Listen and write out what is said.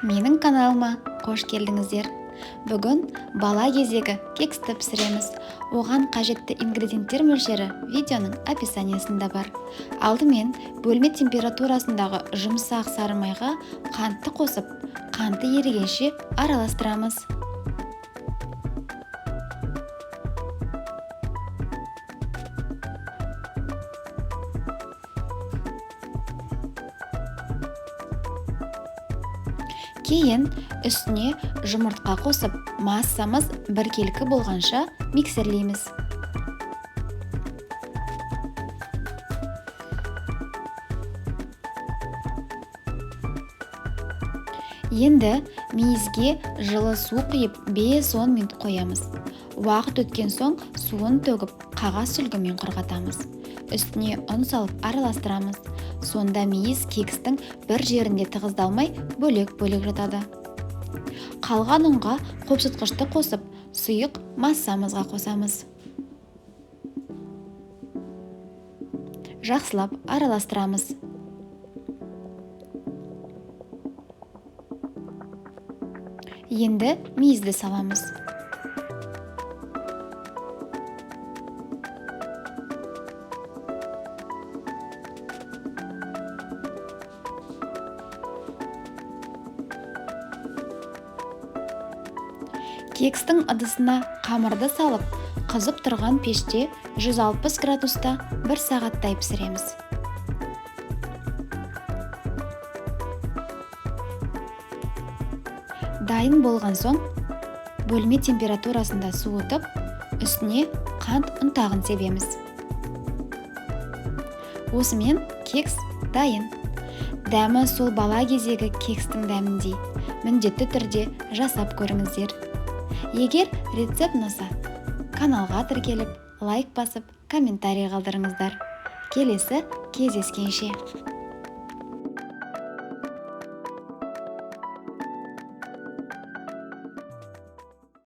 Менің каналыма қош келдіңіздер. Бүгін бала кездегі кексті пісіреміз. Оған қажетті ингредиенттер мөлшері видеоның описаниясында бар. Алдымен бөлме температурасындағы жұмсақ сары майға қантты қосып, қанты ерігенше араластырамыз. Кейін үстіне жұмыртқа қосып, массамыз біркелкі болғанша миксерлейміз. Енді мейізге жылы су құйып 5-10 минут қоямыз. Уақыт өткен соң суын төгіп, қағаз сүлгімен құрғатамыз. Үстіне ұн салып араластырамыз. Сонда мейіз кекстің бір жерінде тығыздалмай бөлек-бөлек жатады. Қалған ұнға қопсытқышты қосып, сұйық массамызға қосамыз. Жақсылап араластырамыз. Енді мейізді саламыз. Кекстің ыдысына қамырды салып, қызып тұрған пеште 160 градуста 1 сағаттай пісіреміз. Дайын болған соң бөлме температурасында суытып, үстіне қант ұнтағын себеміз. Осымен кекс дайын. Дәмі сол бала кездегі кекстің дәміндей. Міндетті түрде жасап көріңіздер. Егер рецепт ұнаса, каналға тіркеліп, лайк басып, комментарий қалдырыңыздар. Келесі кездескенше.